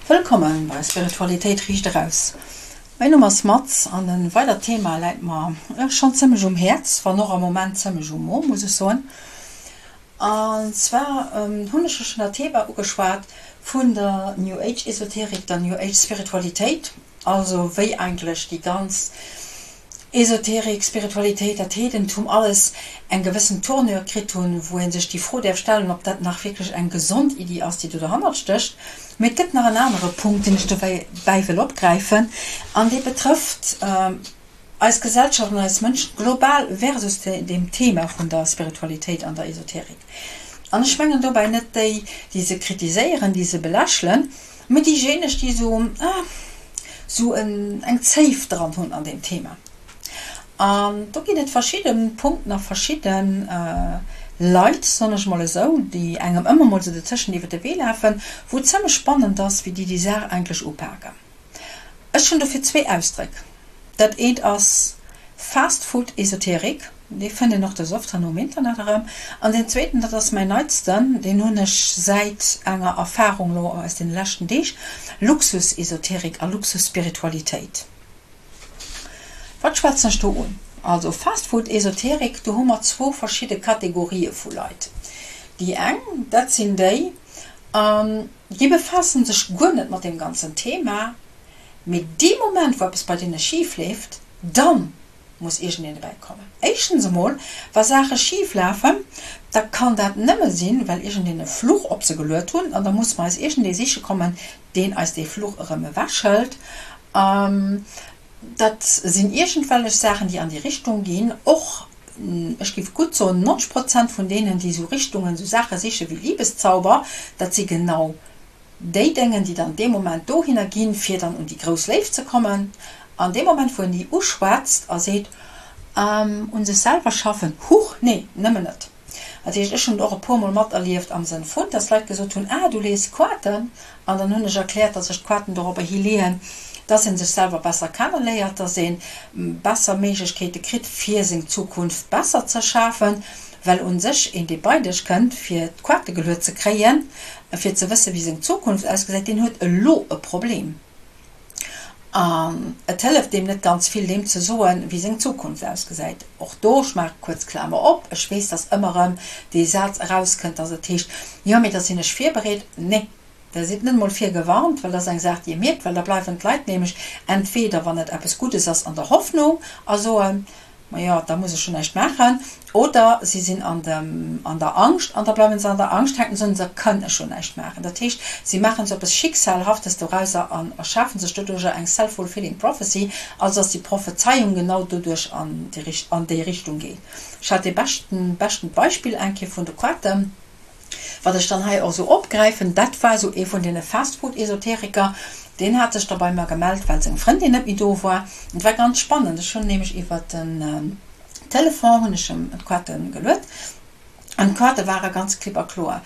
Wëllkommen bei Spiritualitéit riicht eraus. Mäin Numm ass Maz an en weidert Thema läit mer schonn zëmmlech um Häerz, wann och am Moment zëmmlech um Mo, muss ech soen. An zwar hunn ech jo schonn dat Thema ugeschwat vun der New Age Esoterik, der New Age Spiritualitéit. Also wéi eigentlech déi ganz Esoterik, Spiritualitéit, dat Heedentum, alles eng gewëssen Tournure kritt hunn, wou ee sech déi Fro däerf stellen, ob dat nach wierklech eng gesond Iddi ass, déi do derhannert stécht. Mee et gëtt nach en anere Punkt, deen ech dobäi wëll opgräifen, an dee betrëfft eis Gesellschaft an eis Mënschen global versus deem Thema vun der Spiritualitéit an der Esoterik. An ech mengen dobäi net déi, déi se kritiséieren, déi se belächelen, Mee déijéineg, déi esou, ah, esou eng Zéif dran hunn an deem Thema. An do ginn et verschidde Punkten a verschidde Leit, soen ech emol esou, déi engem ëmmer emol esou dotëschent iwwer de Wee lafen, wou et zëmmlech spannend ass, wéi déi déi Saach eigentlech upaken. Ech hunn dofir zwee Ausdréck. Dat eent ass Fast Food Esoterik, dee fënnt een och des Öfteren um Internet erëm. An deen zweeten, dat ass mäin neitsten, deen hunn ech säit enger Erfahrung lo aus deene leschten Deeg, Luxus Esoterik a Luxus Spiritualitéit. Wat schwätzen ech do un? Also Fast Food Esoterik, do hu mer zwou verschidde Kategorië vu Leit. Déi eng, dat sinn déi, déi befaassen sech guer net mat deem ganzen Thema, Mee dee Moment, wou eppes bei deene schif leeft, dann muss iergendeen dobäi kommen. Éischtens emol, wa Saache schif lafen, da kann dat nëmme sinn, well iergendeen e Fluch op se geluet hunn, an da muss mer eis iergendee siche kommen, deen eis dee Fluch erëm ewechhëlt. Dat sinn iergendwellech Saachen, déi an déi Richtung ginn. Och, ech géif gutt soen, 90 Prozent vun deenen, déi esou Richtungen, esou Saache siche wéi Libeszauber, dat si genau Déi Déngen, déi dann dee Moment dohinner ginn, fir dann un déi grouss Léift ze kommen, an dee Moment, wou een déi uschwätzt a seet, Un sech selwer schaffen, huch, nee, nëmmen net. Dat heescht, ech hunn et och e puermol materlieft am Sënn vun, dass Leit gesot hunn, Ah, du lees Quaten. An dann hunn ech erkläert, dass ech d'Quaten dorobber hi leeën, dass ee sech selwer besser kenneléiert, dass ee besser Méiglechkeete kritt, fir seng Zukunft besser ze schafen. Well un sech een, dee bei dech kënnt, fir d'Quarte geluet ze kréien, fir ze wëssen, wéi seng Zukunft ausgesäit, deen huet elo e Problem. An et hëlleft deem net ganz vill, deem ze soen, wéi seng Zukunft ausgesäit. Och do, ech maache kuerz Klamer op, ech weess, dass ëmmer erëm dee Saz erauskënnt, dass et heescht, Jo, mee da sinn ech virbereet. Nee, Der sidd net emol virgewarnt, well dat ass eng Saach, déi ee mierkt, well da bleiwen d'Leit nämlech entweder, wann et eppes Guddes ass, an der Hoffnung a soen, Majo, da muss ech jo näischt maachen, oder si sinn an dem, an der Angscht an da bleiwen se an der Angscht hänken, soen se, da kann ech jo näischt maachen. Dat heescht, si maachen esou eppes Schicksalhaftes dorauser an erschafen sech doduercher eng self-fulfilling prophecy, also dass déi Prophezeiung genau doduerch an déi, an déi Richtung geet. Ech hat dee beschten, beschten Beispill eng Kéier vun de Kroaten. Wat ech dann hei och esou opgräifen, dat war esou ee vun deene Fast-Food-Esoteriker, deen hat sech da bei mer gemellt, well seng Frëndin net méi do war. Et war ganz spannend, ech hunn nämlech iwwer den Telefon hunn ech em d'Quarte geluet an d'Quarte ware ganz klipp a kloer.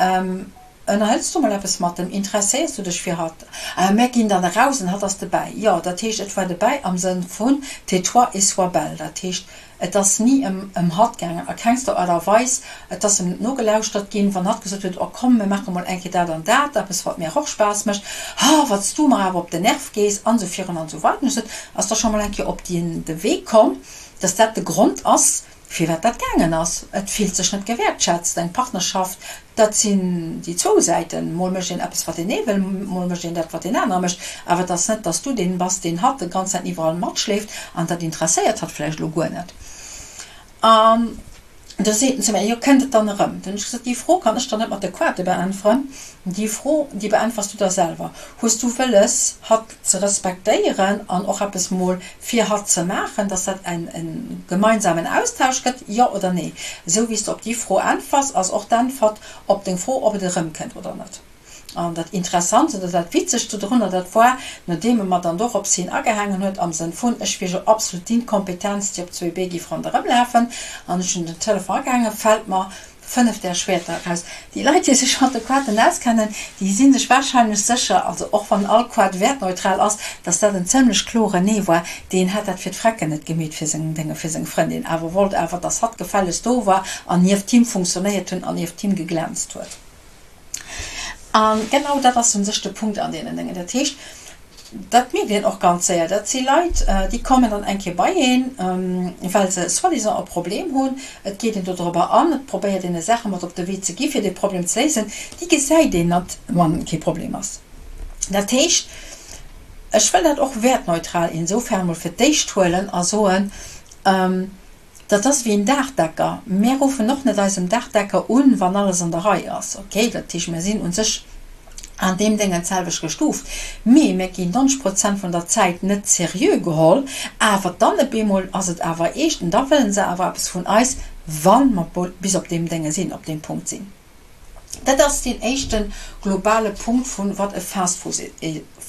Ënnerhëls du mol eppes mat em? Interesséiers du dech fir hatt? Mär ginn dann eraus an hatt ass dobäi. Jo, dat heescht, et war dobäi am Sënn vun tais-toi et sois belle. Dat heescht, Et ass ni ëm ëm hatt gaangen, a kengster Aart a Weis. Et ass em net nogelauschtert ginn, wann hatt gesot huet, Oh komm, mir maache mol eng Kéier dat an dat, eppes wat mär och Spaass mécht, Ha, wat s du mer awer op den Nerv gees, an esou virun an esou weider. Ech sot, Ass da scho mol eng Kéier op dien de Wee komm, dass dat de Grond ass, firwat dat gaangen ass? Et fillt sech net gewäertschätzt. Eng Partnerschaft, dat sinn déi zwou Säiten. Mol mécht een eppes, wat deen ee wëll, mol mécht een dat, wat deen anere mécht. Awer et ass net, dass du deen bass, deen hatt de ganz Zäit iwwerall matschleeft an dat interesséiert hatt vläicht elo guer net. An du seet en zu mir, Jo, kënnt et dann erëm? Dann hunn ech gesot, Déi Fro kann ech der net mat de Quarte beäntweren. Déi Fro, déi beäntwers du der selwer. Hues du wëlles, hatt ze respektéieren an och eppes mol fir hatt ze maachen, dass dat en gemeinsamen Austausch gëtt, jo oder nee? Esou wéi s de op déi Fro äntwers, ass och d'Äntwert op deng Fro, ob et erëmkënnt oder net. An dat Interessantst oder dat Witzegste dorunner, dat war, nodeem e mer dann dorops hin agehaangen huet, am Sënn vun, ech wier jo absolut d'Inkompetenz, déi op zwéi Bee géif ronderëmlafen, an ech hunn den Telefon agehaangen, fält mer 5 där Schwäerter eraus. Déi Leit, déi sech mat de Quaten auskennen, déi si sech warscheinlech sécher, also och wann all Quat wäertneutral ass, dass dat en zëmlech kloren Nee war. Deen hat dat fir d'Frecken net gemeet fir seng Dénge, fir seng Frëndin, awer wollt awer, dass hatt gefällegst do war an nieft him funktionéiert hunn an nieft him geglänzt huet. A genau dat ass u sech de Punkt an deenen Déngen. Dat heescht, dat mierkt een och ganz séier, dat si Leit, déi kommen dann eng Kéier bei een, well se soi-disant e Problem hunn. Et geet een dodrobber an, et probéiert een e Saache mat op de Wee ze gi fir dee Problem ze léisen. Déi gesäit een net, wann kee Problem ass. Dat heescht, ech wëll dat och wäertneutral insofern mol fir d'éischt huelen a soen, Dat ass wéi en Daachdecker. Mär ruffen och net eisem Daachdecker un, wann alles an der Rei ass. Ok, dat heescht, mär sinn u sech an deem Déngen d'selwecht gestuuft, mee mär ginn 90 Prozent vun der Zäit net seriö geholl. Awer dann op eemol ass et awer eescht an da wëllen se awer eppes vun eis, wa mer bis op deem Dénge sinn, op deem Punkt sinn. Dat ass deen éischte globale Punkt vun wat e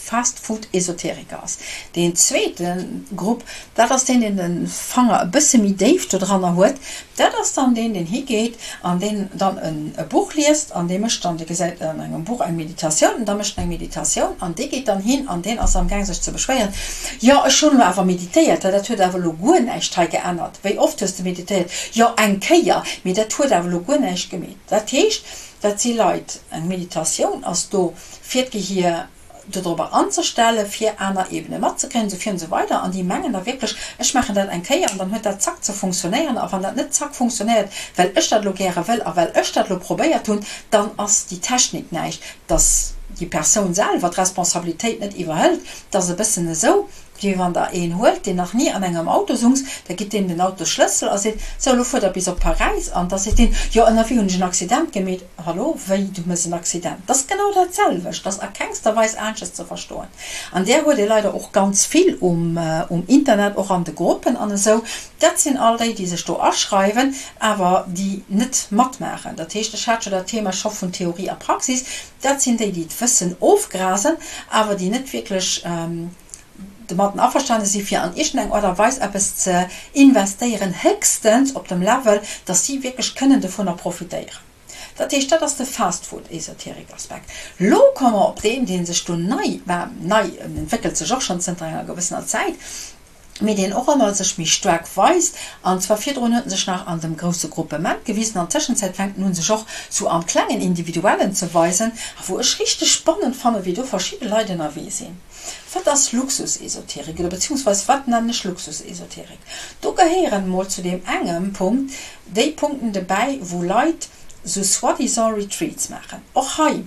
Fast-Food-Esoteriker ass. Deen zweete Grupp, dat ass deen, deen de Fanger e bësse méi déif dodranner huet. Dat ass dann deen, deen higeet an deen dann e Buch liest an dee mécht dann, dee gesäit an engem Buch eng Meditatioun an da mécht en eng Meditatioun an dee geet dann hin an deen ass amgaang sech ze beschwéieren, Jo, ech hunn elo awer meditéiert, dat huet awer elo guer näischt hei geännert. Wéi oft hues de meditéiert? Jo, eng Kéier, mee dat huet awer elo guer näischt gemeet. Dat heescht, dat si Leit, eng Meditatioun ass do fir d'Gehier dodrobber anzestellen, fir aner Ebene matzekréien, esou vir an esou weider. An déi mengen da wierklech, ech maachen dat eng Kéier an dann huet dat zack ze funktionéieren. A wann dat net zack funktionéiert, well ech dat elo gäre wëll a well ech dat elo probéiert hunn, dann ass déi Technik näischt, dass déi Persoun selwer d'Responsabilitéit net iwwerhëlt. Dat ass e bëssen esou, Wéi wann der een huelt, deen nach ni an engem Auto sungs, da gitt deem den Autosschlëssel a seet, Sou, elo fuert der bis op Paräis. An da seet deen, Jo, ënnerwee hunn ech en Accident gemeet. Hallo, wéi, du mëss en Accident? Dat ass genau dat selwecht, dat ass a kengster Weis aneschters ze verstoen. An där huet ee leider och ganz vill um Internet, och an de Gruppen an esou. Dat sinn all déi, déi sech do aschreiwen, awer déi net matmaachen. Dat heescht, ech hat jo dat Thema scho vun Theorie a Praxis, Dat sinn déi, déi d'Wëssen ofgrasen, awer déi net wierklech domatten averstane si fir an iergendeng Aart a Weis eppes ze investéieren, héchstens op dem Level, datt si wierklech kënnen dovunner profitéieren. Dat heescht, dat ass de Fast-Food-Esoterik-Aspekt. Lo komme mer op deen, dee sech do nei, bah, nei, en entwéckelt sech och schonn zënter enger gewëssener Zäit, mee deen och ëmmer sech méi staark weist, an zwar virdrun huet en sech nach an dem grousse Gruppement gewisen, an Tëschenzäit fänkt en un sech och sou am klengen Individuellen ze weisen, a wou ech richteg spannend fannen, wéi do verschidde Leit ënnerwee sinn. Wat ass Luxusesoterik, oder beziehungsweise wat nennen ech Luxusesoterik? Do gehéieren mol zu deem engem Punkt déi Punkten dobäi, wou Leit sou soi-disant Retreats maachen. Och hei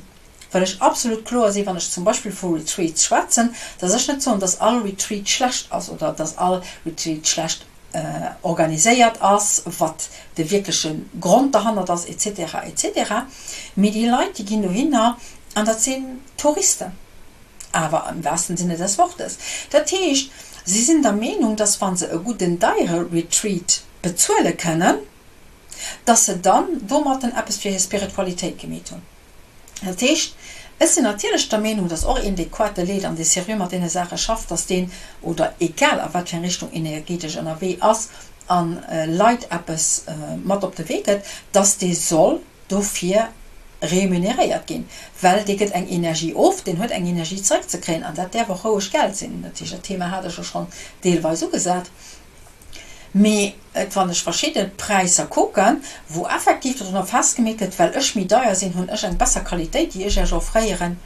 Well ech absolut kloer sinn, wann ech zum Beispill vu Retreats schwätzen, dass ech net soen, dass all Retreat schlecht ass oder dass all Retreat schlecht organiséiert ass, wat de wierkleche Grond derhannert ass, et cetera, et cetera. Mee déi Leit, déi ginn dohinner an dat sinn Touristen, awer im wahrsten Sinne des Wortes. Dat heescht, si sinn der Meenung, dass wa se e gudden, deiere Retreat bezuele kënnen, dass se dann domatten eppes fir hir Spiritualitéit gemeet hunn. Dat heescht, ech sinn natierlech der Meenung, dass och een, dee quate leet an dee seriö mat deene Saache schafft, dass deen, oder egal a wat fir eng Richtung energetesch ënnerwee ass a Leit eppes mat op de Wee gëtt, dass dee soll dofir remuneréiert ginn, well dee gëtt eng Energie of, deen huet eng Energie zeréckzekréien an dat däerf och roueg Geld sinn. Dat heescht, dat Thema hat ech jo schonn deelweis ugesat. Mee et wann ech verschidde Präisser kucken, wou effektiv dodrunner festgemeet gëtt, well ech méi deier sinn, hunn ech eng besser Qualitéit, déi ech Iech offréieren,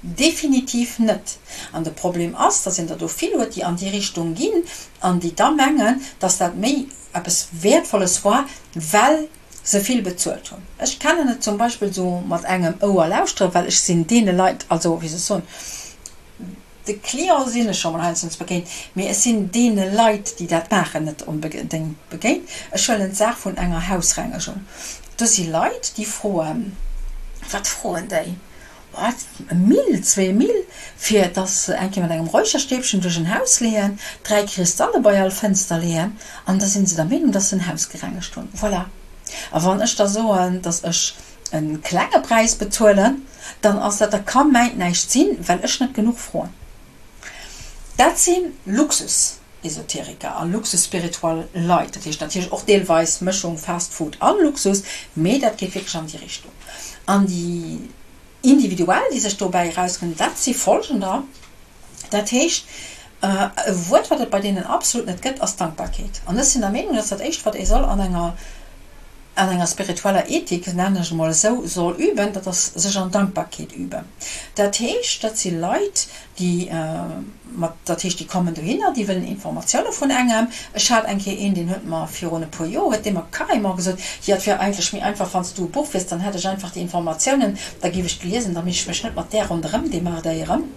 definitiv net. An de Problem ass, dass een der do vill huet, déi an déi Richtung ginn an déi da mengen, dass dat méi eppes Wäertvolles war, well se vill bezuelt hunn. Ech kennen et zum Beispill esou mat engem Ouer lauschteren, well ech sinn deene Leit, also wéi soll ech soen, De Client sinn ech scho mol heiansdo begéint, mee ech sinn deene Leit, déi dat maachen, net onbedéngt begéint. Ech huelen d'Saach vun enger Hausrengegung. Do si Leit, déi froen, wat froen déi? Wat, e Mille, 2000, fir dass se eng Kéier mat engem Räucherstäbchen duerch en Haus leeën, 3 Kristalle bei all Fënster leeën, an da sinn se der Meenung, dass se en Haus gerengegt hunn. Voilà. A wann ech da soen, dass ech e klenge Präis bezuelen, dann ass dat, da ka mäint näischt sinn, well ech net genuch froen. Dat si Luxus-Esoteriker a luxus-spiritual Leit. Dat heescht natierlech och deelweis Mëschung Fast Food a Luxus, mee dat geet wierklech an déi Richtung. An déi individuell, déi sech dobäi erauskommen, dat si folgender, Dat heescht, e Wuert, wat et bei deenen absolut net gëtt, ass Dankbarkeet. An ech sinn der Meenung, dass dat Éischt, wat ee soll an enger. An enger spiritueller Ethik, nennen ech emol esou, soll üben, dat ass sech an Dankbarkeet üben. Dat heescht, dat si Leit, déi mat, dat heescht, déi kommen dohinner, déi wëllen Informatioune vun engem. Ech hat eng Kéier een, deen huet mer virun e puer Joer, huet dee mer carrément gesot, jo, et wier eigentlech méi einfach, wann s du e Buch wiers, dann hätt ech einfach déi Informatiounen, da géif ech d'liesen, da misst ech mech net mat där ronderëm demerdéieren.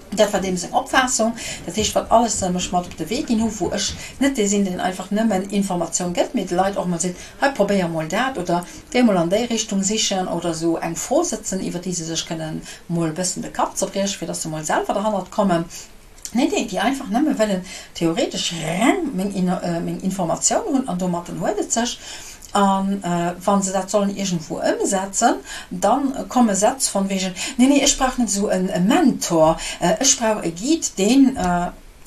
Dat war deem seng Opfaassung. Dat heescht, wat alles se mech mat op de Wee ginn hu, wou ech net dee sinn, deen einfach nëmmen Informatioun gëtt, mee de Leit och emol seet, hei probéier emol dat oder géi emol an déi Richtung sichen oder esou eng Fro sëtzen, iwwer déi se sech kënnen emol e bëssen de Kapp zerbriechen, fir datt se emol selwer derhannert kommen. Nee, nee, déi einfach nëmme wëllen theoretesch reng meng Informatioun hunn an domatten huet et sech. A wa se dat sollen iergendwou ëmsetzen, da komme Sätz von wegen, Nee, nee, ech brauch net esou e Mentor, ech brauch e Guide, deen,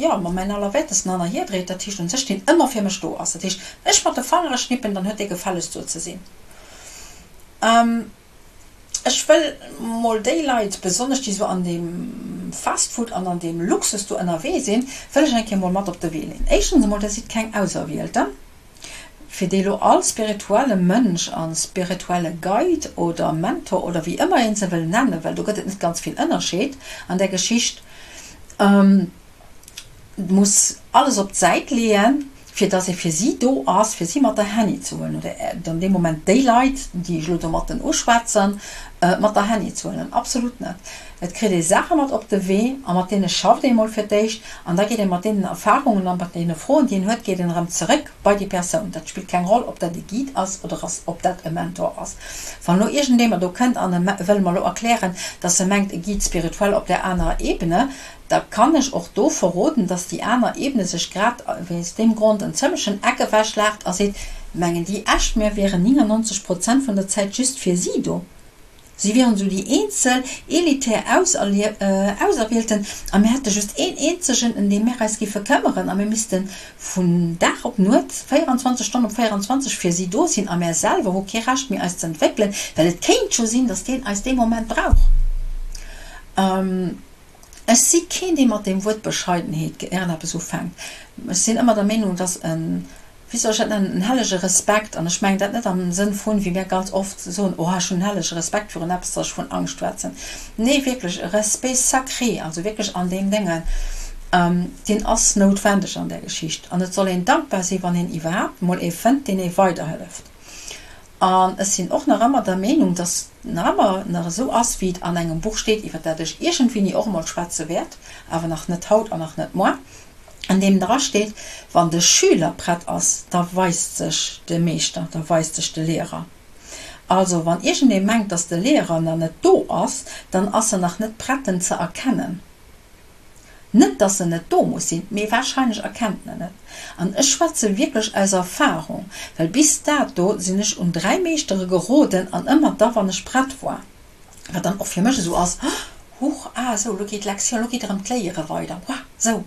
jo, mer mäin Allerwäertesten hannerhier dréit, dat heescht un sech, deen ëmmer fir mech do ass. Dat heescht, ech mat de Fangere schnippen, dann huet dee gefällegst do ze sinn. Ech wëll mol déi Leit, besonnesch déi esou an deem Fast-Food an an deem Luxus do ënnerwee sinn, wëll ech eng Kéier mol mat op de Wee leen. Éischtens emol, Dir sidd keng Auserwielter, fir déi elo all spirituelle Mënsch a spirituelle Guide oder Mentor oder wéi ëmmer een se wëll nennen, well do gëtt et net ganz vill Ënnerscheed an där Geschicht, muss alles op d'Säit leeën, fir dass ee fir si do ass, fir si mat der Hänni ze huelen, oder an deem Moment déi Leit, déi ech elo domatten uschwätzen, mat der Hänni ze huelen. Absolut net. Et kritt ee Saache mat op de Wee a mat deene schafft ee mol fir d'éischt an da geet ee mat deenen Erfahrungen a mat deene Froen, déi een huet, geet een erëm zeréck bei déi Persoun. Dat spillt keng Roll, ob dat e Guide ass oder ob dat e Mentor ass. Wann elo iergendee mer do kënnt an e wëll mer elo erklären, dass e mengt, e Guide spirituel op där anerer Ebene, Da kann ech och do verroden, dass déi aner Ebene sech grad wéinst deem Grond en zëmmlechen Eck ewech laacht a seet, Mengen déi echt, mir wieren 99 Prozent vun der Zäit just fir si do? Si wieren esou déi eenzel elitär Auserwielten a mir hätte just een eenzegen, ëm dee mir eis giffe këmmeren a mir misste vun Dag op Nuet, 24 Stonnen op 24 fir si do sinn a mär selwer hu kee Recht méi eis ze entwéckelen, well et kéint jo sinn, dass deen eis dee Moment brauch. Ech si keen, dee mat deem Wuert Bescheidenheet gären eppes ufänkt. Ech sinn ëmmer der Meenung, dass en, wéi soll ech dat nennen, en hellege Respekt, an ech mengen dat net am Sënn vun, wéi mir ganz oft soen, oh, ech hunn en hellege Respekt virun eppes, dass ech vun Angscht schwätzen. Nee, wierklech e Respect sacré, also wierklech an deem Déngen, deen ass noutwendeg an där Geschicht. An et soll een dankbar sinn, wann een iwwerhaapt emol ee fënnt, deen ee weiderhëlleft. An ech sinn och nach ëmmer der Meenung, dass nach ëmmer nach esou ass, wéi et an engem Buch steet, iwwer dat ech iergendwéini och emol schwätze wäert, awer nach net haut an nach net moar, an deem dra steet, Wann de Schüler prett ass, da weist sech de Meeschter, da weist sech de Lehrer. Also, wann iergendee mengt, dass de Lehrer nach net do ass, dann ass en nach net prett, en ze erkennen. Net dass en net do muss sinn, mee wahrscheinlech erkennt en et. An ech schwätze wierklech aus Erfahrung, well bis dato sinn ech un 3 Meeschtere geroden an ëmmer da wann ech prett war, wat dann och fir mech esou ass, Huch, ah esou, elo geet d'Lektioun, elo geet erëm d'Léiere weider, wah, esou.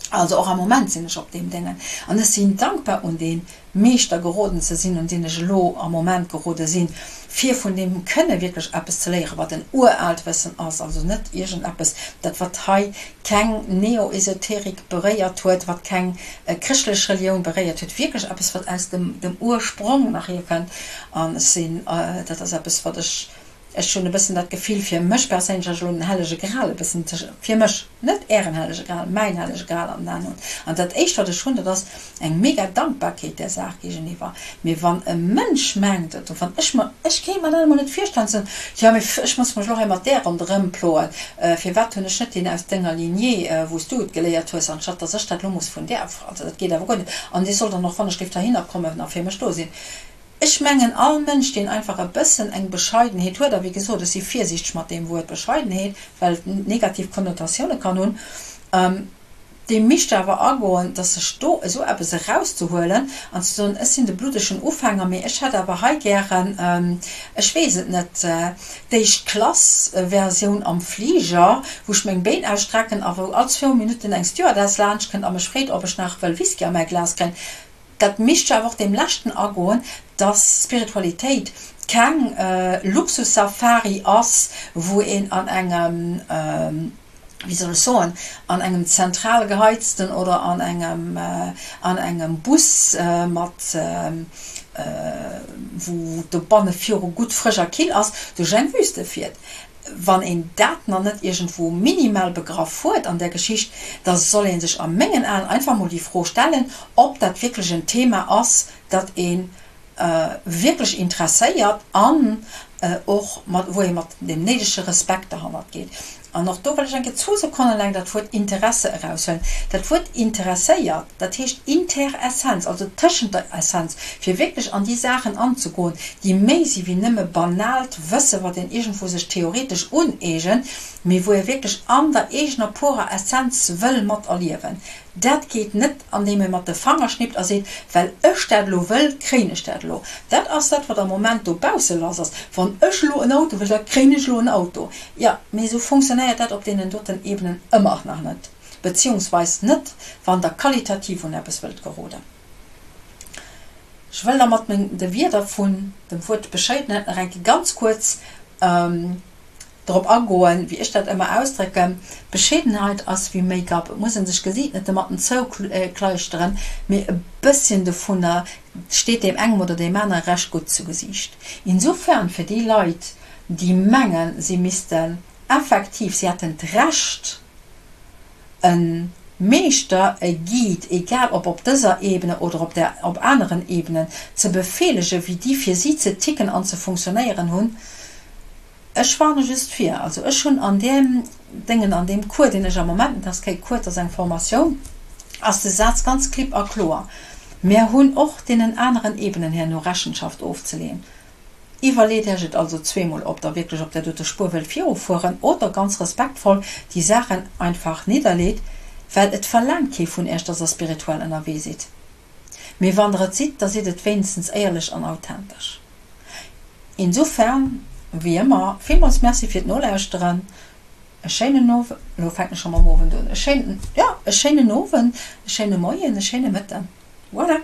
Also och am Moment sinn ech op deem Déngen an ech sinn dankbar un dee Meeschter geroden ze sinn, un deen ech elo am Moment gerode sinn, fir vun deem kënne wierklech eppes ze léieren, wat en uraalt Wëssen ass, also net iergendeppes, dat wat hei keng Neo-Esoterik beréiert huet, wat keng chrëschtlech Relioun beréiert huet, wierklech eppes, wat aus dem dem Ursprong nach hierkënnt. An ech sinn, dat ass eppes, wat ech Ech hunn e bëssen dat Gefill, fir mech perséinlech, dass ech elo den Hellege Gral e bëssen tëscht, fir mech, net Ären Hellege Gral, mäin Hellege Gral an den Aen hunn. An dat Éischt, wat ech hunn, dat ass eng mega Dankbarkeet där Saach géigeniwwer. Mee wann e Mënsch mengt, oder wann ech mer, ech kéint mer dat emol net virstellen, ze soen, jo, mee ech muss mech elo hei mat där ronderëm ploen, firwat hunn ech net deen aus denger Lignée, wou s du et geléiert hues, anstatt dass ech dat elo muss vun där, also dat geet awer guer net. An dee soll dann och, wann ech géif dohinner kommen, nach fir mech do sinn. Ech mengen, all Mënsch, deen einfach e bëssen eng Bescheidenheet huet, a wéi gesot, ech si virsiichteg mat deem Wuert Bescheidenheet, well et negativ Konnotatioune kann hunn, dee mischt awer agoen, dass sech do esou eppes erauszehuelen an ze soen, ech sinn de bluddegen Ufänger, mee ech hätt awer hei gären, ech weess et net, d'éischt Klass-Versioun am Fliger, wou ech meng Been ausstrecken a wou all zwou Minutten eng Stewardess laanscht kënnt a mech freet, ob ech nach wëll Whisky a mäi Glas kréien. Dat mischt jo awer och deem leschten agoen, dass Spiritualitéit keng Luxussafari ass, wou een an engem, wéi soll ech soen, an engem zentral geheizten oder an engem, an engem Bus mat. wou et dobanne viru gutt frësch a kill ass, duerch eng Wüste fiert. Wann een dat nach net iergendwou minimal begraff huet an där Geschicht, da soll ee sech a mengen Aen einfach mol déi Fro stellen, ob dat wierklech en Thema ass, dat ee wierklech interesséiert an och mat, wou ee mat deem néidege Respekt derhannert geet. An och do wëll ech eng Kéier zwou Sekonne laang dat Wuert Interesse eraushuelen. Dat Wuert interesséiert, dat heescht Interessenz, also tëschent der Essenz, fir wierklech an déi Saachen anzegoen, déi méi si wéi nëmme banaalt Wësse wat een iergendwou sech theoretesch uneegent, mee wou ee wierklech an der eegener purer Essenz wëll mat erliewen. Dat geet net, andeem ee mat de Fanger schnippt a seet, Well ech dat elo wëll, kréien ech dat elo. Dat ass dat, wat am Moment dobausse lass ass, Wann ech elo en Auto wëll, da kréien ech elo en Auto. Jo, mee esou funktionéiert dat op deenen doten Ebenen ëmmer nach net, beziehungsweis net, wann Der qualitativ un eppes wëllt geroden. Ech wëll da mat meng de Wierder vun dem Wuert Bescheidenheet nach eng Kéier ganz kuerz drop agoen, wéi ech dat ëmmer ausdrécken, Bescheedenheit ass wéi Make-up, et muss ee sech d'Gesiit net domatten zoukleischteren, mee e bësschen dovunner steet deem engem oder deem anere recht gutt zu Gesiicht. Insofern fir déi Leit, déi mengen, si missten effektiv, si hätten d'Recht, e Meeschter, e Guide, egal ob op dëser Ebene oder op der op aneren Ebenen, ze befeelegen, wéi déi fir si ze ticken an ze funktionéieren hunn, Ech warne just vir. Also ech hunn an deem Déngen, an deem Cours, deen ech am Moment, et ass kee Cours, et ass eng Formatioun, ass de Saz ganz klipp a kloer, Mär hunn och deenen aneren Ebenen herno Rechenschaft ofzeleeën. Iwwerleet Iech et also zweemol, ob Der wierklech op där dote Spuer wëllt virufueren oder ganz respektvoll déi Saachen einfach nidderleet, well et verlaangt kee vun Iech, dass Der spirituell ënnerwee sidd. Mee wann Der et sidd, da sidd et wéinstens éierlech an authentesch. Insofern, wéi ëmmer, villmools Merci fir d'Nolauschteren. E schéinen Owend, elo fänken ech scho mam Owend un, e schéinen, jo, e schéinen Owend, e schéine Moien, e schéine Mëtten. Voilà.